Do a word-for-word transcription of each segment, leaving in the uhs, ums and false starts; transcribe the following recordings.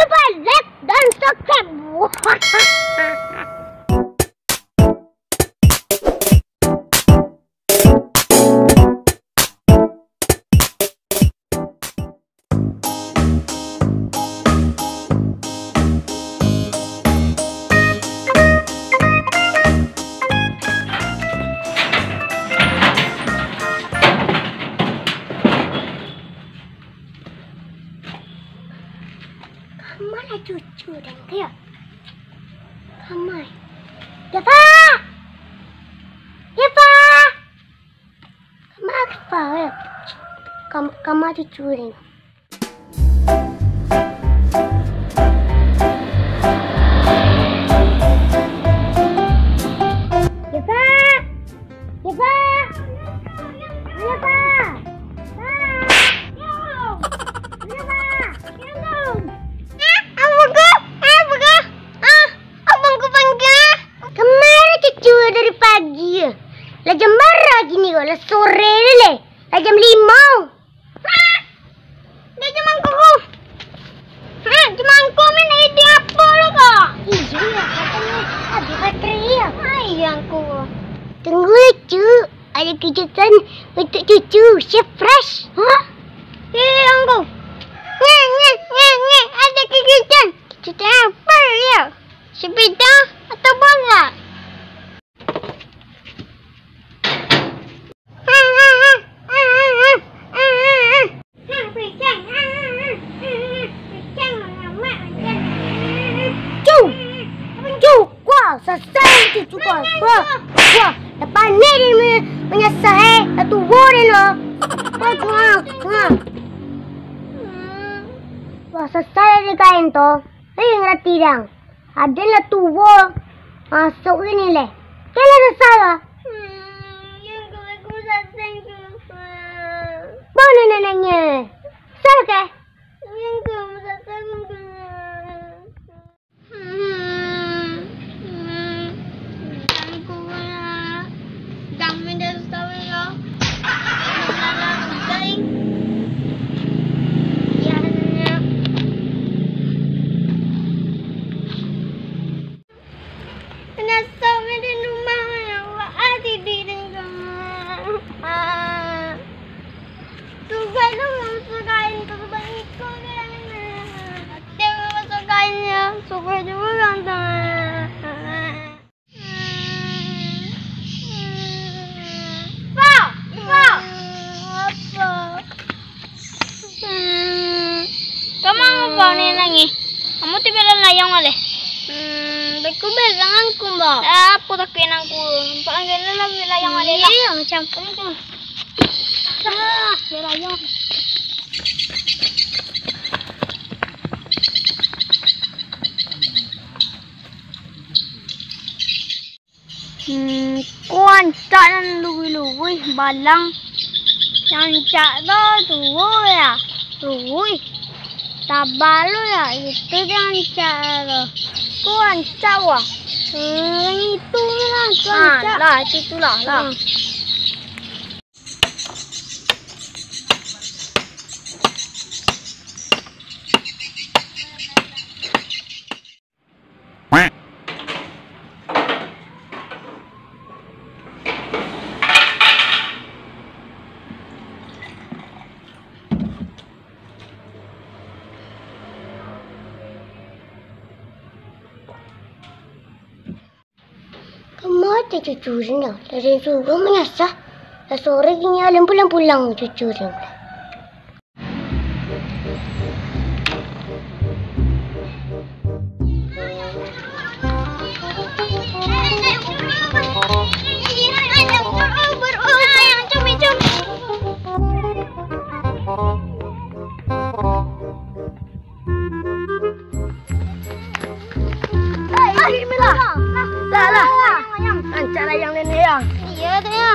Pelet dan sekep. Kama lah cucu den ko yo? Kama. Deva! Deva! Kama, Deva, yo? Kam-, kama cucu den. Deva! Deva! Deva! Pa! Deva! Deva! Ah, abangku! Ah, abangku! Ah, abangku panggia! Kama lah cucu dari pagi? Lah jam bara kini ko? Lah sore lai. Lah jam limo. Hah? Dah jemangku ko. Hah, jemangku main dari di apo lo ko? Iyo, katonyo abih baterai yo. Ayangku. Tunggu, Cu. Ada kejutan untuk cucu. Surprise. Hah? Ayangku. Nye, nye, nye, nye. Ada kejutan. Kejutan apo yo? Sepeda atau bola? Cu! Cu! Kuah, sasai, cu, cu, kuah, kuah, kuah. Dah panek den manyasah, eh. Dah tuo den lo. Kuah, kuah, kuah. Kuah, sasai den kain tu. Eh, ngarati dang. Aden lah tuo. Masuak kini leh. Kini lah sasai lah. Hmm, yang aku, aku sasai tu. Bau neneknyo. Sasai kah? Yang aku sasai tu. Hmm, hmm, yang aku lah. Kami dah sasai lah. Masalah utai. Ya, ya. Manyasah di rumah, awak ah, tidur di kamar. Ah. Sudah tu, sudah kain tu, sudah ikut dia. Dia sudah kainnya, sudah juga kan. Pak! Pak! Apa? Hmm, kama ngabau ni nangih? Kamu tu bela layang aleh. Hmm, beku bela angku, Mbak. Apo takuik nangku? Nampak angin lah bela layang aleh lah. Iyo, macam tu. Ah, bela layang. Hmm, ko rancak nan luruih-luruih, balang. Nan rancak tu, tuo ya, luruih. Tabal tu ya, itu nan rancak tu. Ko rancak wah. Hmm, yang itu lah, tu rancak. Lah, itu, itulah, lah. Hmm. Kama cucu den yo? Lah den suruah manyasah. Lah sore kini alun pulang-pulang cucu den. Lah, lah. Rancak layang nenek yo. Iyo, tu yo.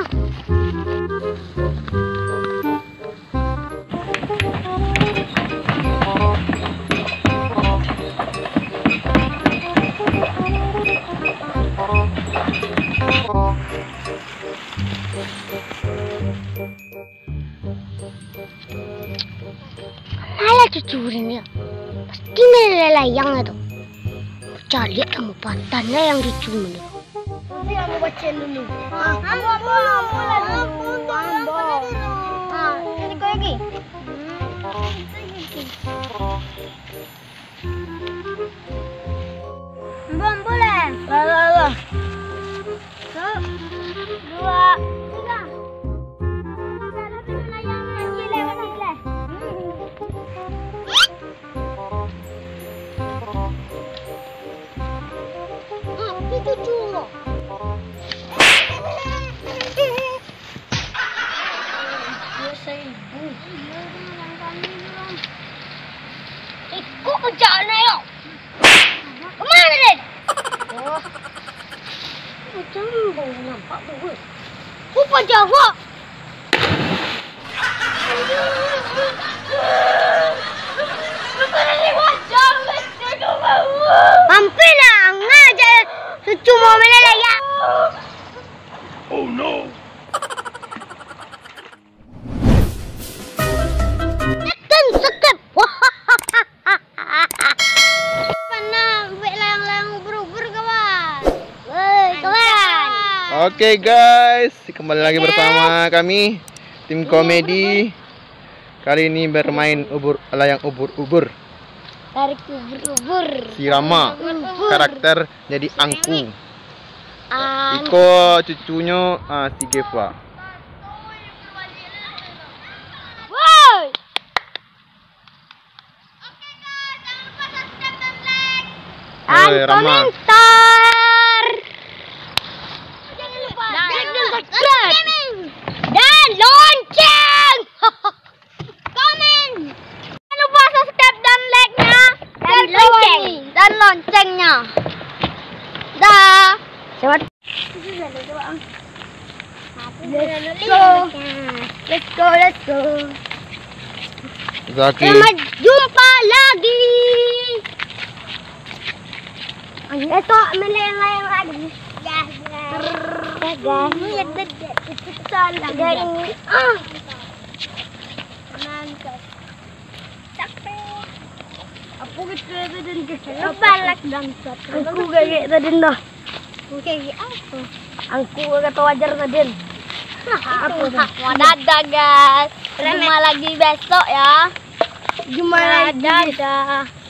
Pasti malayang-layang lah tu. Caliak samo patan lah yang ricu ni. Nanti kamu baca dulu. Ah, ambo, ambo, ambo lah dulu. Ambo. Ah, siko lagi. Ambo, ambo lah. Lah, lah, lah. Satu, dua, tiga. Apo cucu lo? Dua ribu. Iko kerjaan ayo. Kemana, Den? Oh. Macam baru nampak tu, weh. Rupa Jawa. Mampir lah, ngajak cucu mau main layang. Oh no. Tekan sekep. Kana buek layang-layang ubur-ubur, kawan. Woi, kawan. Oke, guys, kembali lagi bersama kami, tim komedi. Kali ini bermain ubur, layang ubur-ubur. Tarik ubur-ubur. Si Rama, ubur. Karakter jadi angku. Ang- Iko cucunyo, ah, si Geva. Woi. Oke, guys, jangan lupa subscribe dan like. Dan komentar. Jangan lupa like dan subscribe. Dan lonceng. Komen. Jangan lupa subscribe dan like-nya. Dan lonceng. Dan loncengnya. Dah. Let's go. Let's go, let's go. Zaki. Selamat jumpa lagi. Esok main layang-layang lagi. Ya, ya. Ya, guys. Ini yang gede. Itu salah. Guys, ini. Ah. Mantap. Capek. Apo gitu ya tadi? Balak bangsat. Aku gagek tadi dah. Gagek apo? Angku kato Wajar tadi. Apo dah? Dadah, guys. Jumpa lagi besok ya. Jumpa lagi. Dadah.